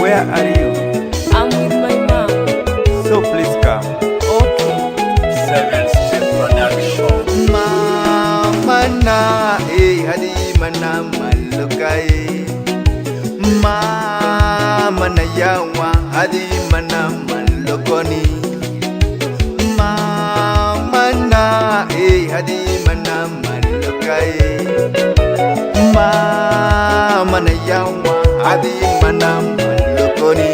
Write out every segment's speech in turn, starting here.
Where are you? I'm with my mom. So please come. Okay. Seven Step Production. Mama na eh hadi mana malukai. Mama na yawa hadi mana malokoni. Mama na eh hadi mana malukai. Mama na yawa hadi mana malokoni.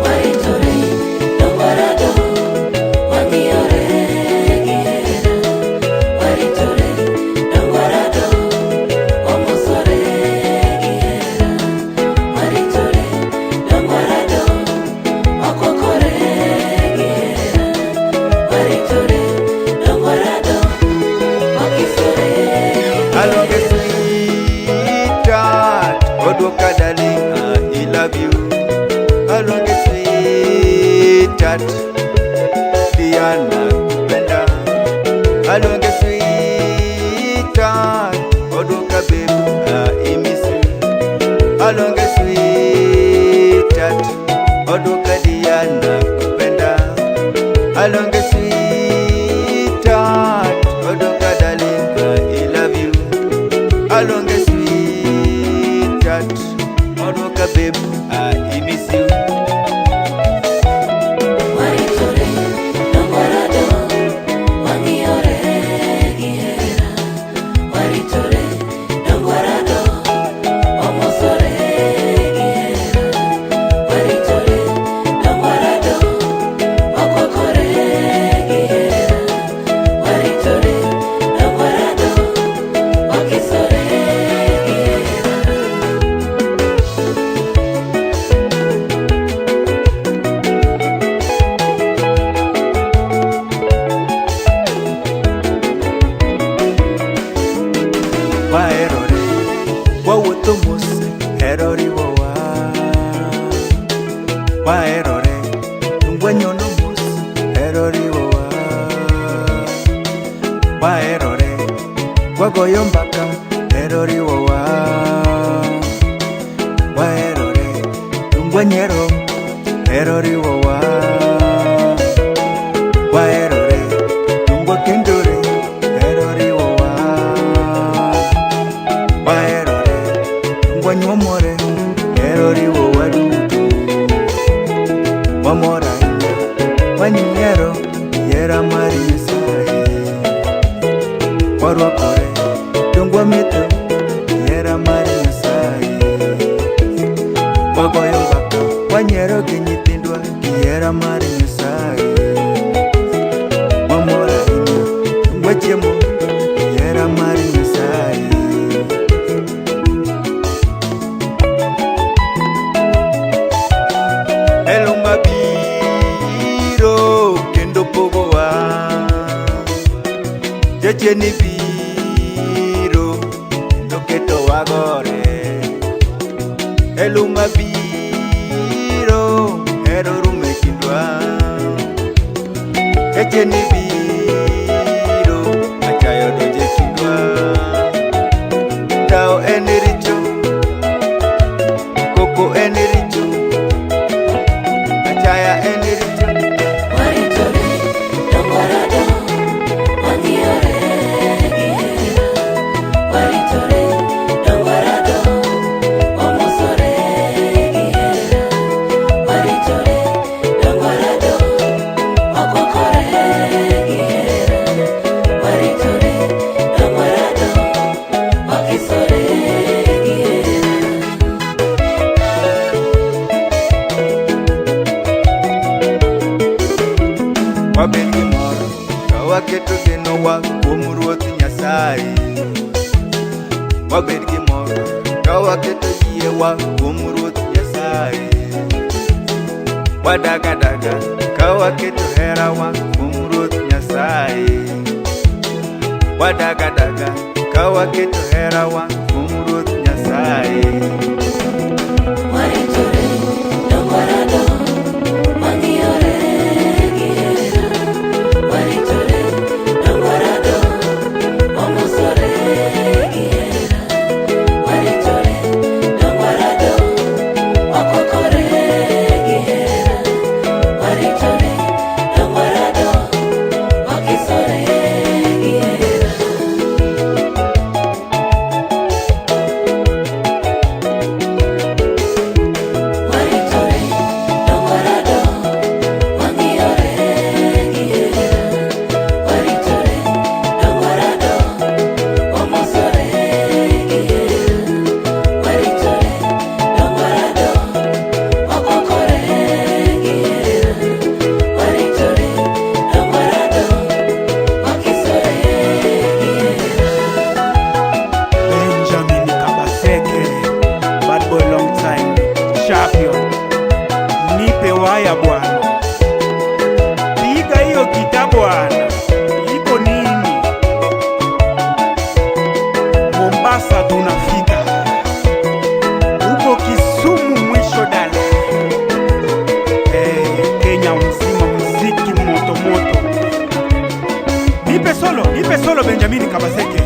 Waritore, dongwarado, wang'iyore gi hera. Waritore, dongwarado, wamosore gi hera. Waritore, dongwarado, wakwakore gi hera. Waritore, dongwarado, wakisore. Alonge sweetheart, Oduoka darling, I love you. Alonge sweetheart, Diana kupenda. Alonge sweetheart, Oduoka babe, I miss you. Alonge sweetheart, Oduoka Diana kupenda. Alonge sweetheart, Oduoka darling, I love you. Alonge sweetheart, Oduoka babe, I miss you. Waritore, dongwarado, wang'iyore gi hera. Waritore, dongwarado, wamosore gi hera. Waritore, dongwarado, wakwakore gi hera. Waritore, dongwarado, wakisore gi hera. Waherore, wawuotho mos, hera oriwowa. Waherore, wanyono mos, hera oriwowa. Waherore, wagoyo mbaka, hera oriwowa. Waherore, wanyiero, hera oriwowa. Waherore, wakendore, hera oriwowa. Waherore, wanyuomore, hera oriwowa duto. Wamor ahinya, wanyiero, hera mar Nyasaye. Warwakore, dong wametho, hera mar Nyasaye. Wagoyo mbaka, wanyiero gi nyithindwa, gi hera mar Nyasaye. Wamor ahinya, wachiemo, gi hera mar Nyasaye. Elo mabiro kendo pogowa. Jachien biro kendo ketowa gore. Elo mabiro hero rumo e kindwa. Jachien biro achayo donjo e kindwa. Dhawo en richo, koko en richo, achaya en richo. Waritore, dongwarado, wang'iyore gi hera. Waritore, dongwarado, wamosore gi hera. Waritore, dongwarado, wakwakore gi hera. Waritore, dongwarado, wakisore gi hera. Wabed gi mor ka waketo genowa kuom Ruoth Nyasaye. Wabed gi mor ka waketo yiewa kuom Ruoth Nyasaye. Wadaga daga ka waketo herawa kuom Ruoth Nyasaye. Wadaga daga ka waketo herawa kuom Ruoth Nyasaye. Waritore, dongwarado, wang'iyore gi hera. Waritore, dongwarado, wamosore gi hera. Waritore, dongwarado, Paulo Benjamin Kabaseke.